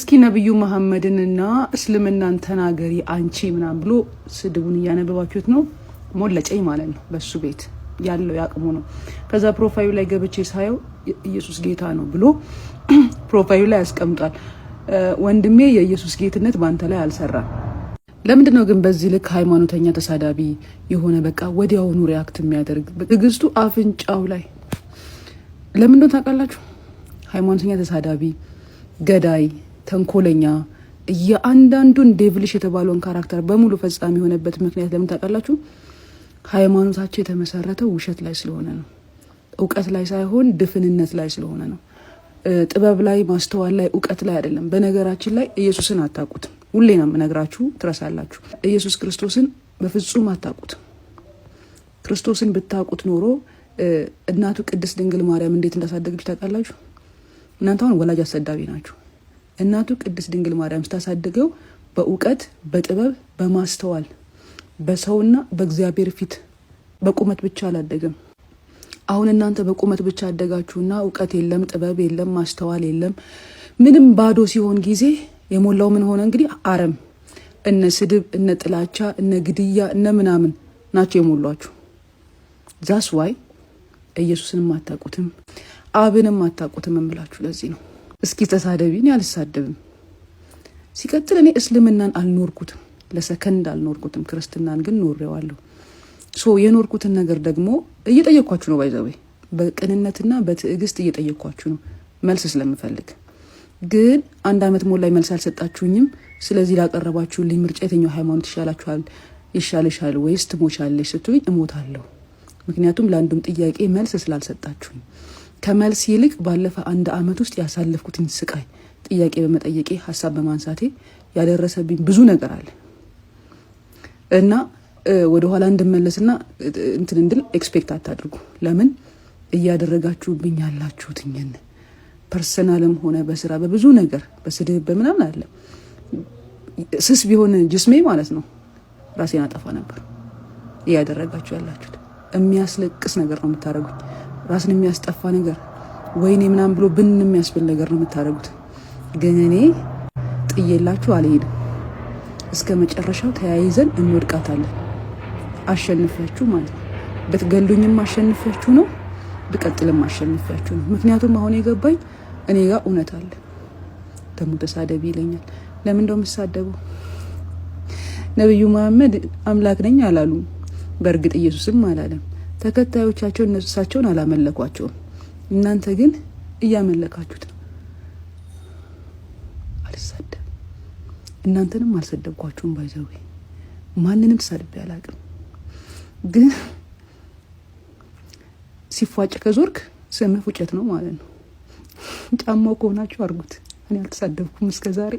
እስኪ ነቢዩ መሐመድንና እስልምናን ተናገሪ አንቺ ምናምን ብሎ ስድቡን እያነበባችሁት ነው። ሞለጨኝ ማለት ነው። በሱ ቤት ያለው ያቅሙ ነው። ከዛ profile ኡ ላይ ገብቼ ሳየው ኢየሱስ ጌታ ነው ብሎ profile ኡ ላይ ያስቀምጧል። ወንድሜ፣ የኢየሱስ ጌትነት በአንተ ላይ አልሰራም። ለምንድን ነው ግን በዚህ ልክ ሃይማኖተኛ ተሳዳቢ የሆነ በቃ ወዲያውኑ react የሚያደርግ፣ ትዕግስቱ አፍንጫው ላይ? ለምን እንደሆነ ታውቃላችሁ? ሃይማኖተኛ ተሳዳቢ፣ ገዳይ፣ ተንኮለኛ፣ የአንዳንዱን devilish የተባለውን character በሙሉ ፈጻሚ የሆነበት ምክንያት ለምን ታውቃላችሁ? ሃይማኖታቸው የተመሰረተው ውሸት ላይ ስለሆነ ነው። እውቀት ላይ ሳይሆን ድፍንነት ላይ ስለሆነ ነው። ጥበብ ላይ፣ ማስተዋል ላይ፣ እውቀት ላይ አይደለም። በነገራችን ላይ ኢየሱስን አታውቁትም። ሁሌ ነው የምነግራችሁ፣ ትረሳላችሁ። ኢየሱስ ክርስቶስን በፍጹም አታውቁትም። ክርስቶስን ብታውቁት ኖሮ እናቱ ቅድስት ድንግል ማርያም እንዴት እንዳሳደገች ታውቃላችሁ? እናንተ አሁን ወላጅ አሰዳቢ ናችሁ። እናቱ ቅድስት ድንግል ማርያም ስታሳድገው በእውቀት፣ በጥበብ፣ በማስተዋል፣ በሰውና በእግዚአብሔር ፊት በቁመት ብቻ አላደገም። አሁን እናንተ በቁመት ብቻ አደጋችሁና እውቀት የለም፣ ጥበብ የለም፣ ማስተዋል የለም። ምንም ባዶ ሲሆን ጊዜ የሞላው ምን ሆነ እንግዲህ? አረም፣ እነ ስድብ፣ እነ ጥላቻ፣ እነ ግድያ፣ እነ ምናምን ናቸው የሞሏችሁ። That's why ኢየሱስንም አታውቁትም፣ አብንም አታውቁትም እምላችሁ ለዚህ ነው። እስኪ ተሳደቢ፣ እኔ አልሳደብም። ሲቀጥል እኔ እስልምናን አልኖርኩትም፣ ለሰከንድ አልኖርኩትም። ክርስትናን ግን ኖሬዋለሁ። So የኖርኩትን ነገር ደግሞ እየጠየኳችሁ ነው። By the way በቅንነትና በትዕግስት እየጠየኳችሁ ነው መልስ ስለምፈልግ። ግን አንድ አመት ሞላኝ፣ መልስ አልሰጣችሁኝም። ስለዚህ ላቀረባችሁልኝ ምርጫ የትኛው ሃይማኖት ይሻላችኋል፣ ይሻልሻል ወይስ ትሞቻለሽ ስትሉኝ እሞታለሁ። ምክንያቱም ለአንዱም ጥያቄ መልስ ስላልሰጣችሁኝ፣ ከመልስ ይልቅ ባለፈ አንድ አመት ውስጥ ያሳለፍኩትን ስቃይ፣ ጥያቄ በመጠየቄ፣ ሀሳብ በማንሳቴ ያደረሰብኝ ብዙ ነገር አለ እና ወደኋላ እንድመለስና እንትን እንድል expect አታድርጉ። ለምን እያደረጋችሁብኝ ያላችሁትኝን personal ም ሆነ በስራ፣ በብዙ ነገር፣ በስድብ በምናምን አለ። ስስ ቢሆን ጅስሜ ማለት ነው ራሴን አጠፋ ነበር። እያደረጋችሁ ያላችሁት የሚያስለቅስ ነገር ነው የምታደርጉኝ። ራስን የሚያስጠፋ ነገር፣ ወይኔ ምናምን ብሎ ብን የሚያስብል ነገር ነው የምታደርጉት። ግን እኔ ጥዬላችሁ አልሄድም። እስከ መጨረሻው ተያይዘን እንወድቃታለን። አሸንፊያችሁ ማለት ነው። ብትገሉኝም አሸንፊያችሁ ነው፣ ብቀጥልም አሸንፊያችሁ ነው። ምክንያቱም አሁን የገባኝ እኔ ጋር እውነት አለ። ደግሞ ተሳደቢ ይለኛል። ለምን እንደው የምሳደበው? ነቢዩ መሐመድ አምላክ ነኝ አላሉም። በእርግጥ ኢየሱስም አላለም። ተከታዮቻቸው እነሳቸውን አላመለኳቸውም። እናንተ ግን እያመለካችሁት ነው። አልሳደብም። እናንተንም አልሰደብኳችሁም። By the way ማንንም ተሳድቤ አላውቅም። ግን ሲፏጭ ከዞርክ ስምህ ፉጨት ነው ማለት ነው። ጫማው ከሆናችሁ አድርጉት። እኔ አልተሳደብኩም እስከ ዛሬ።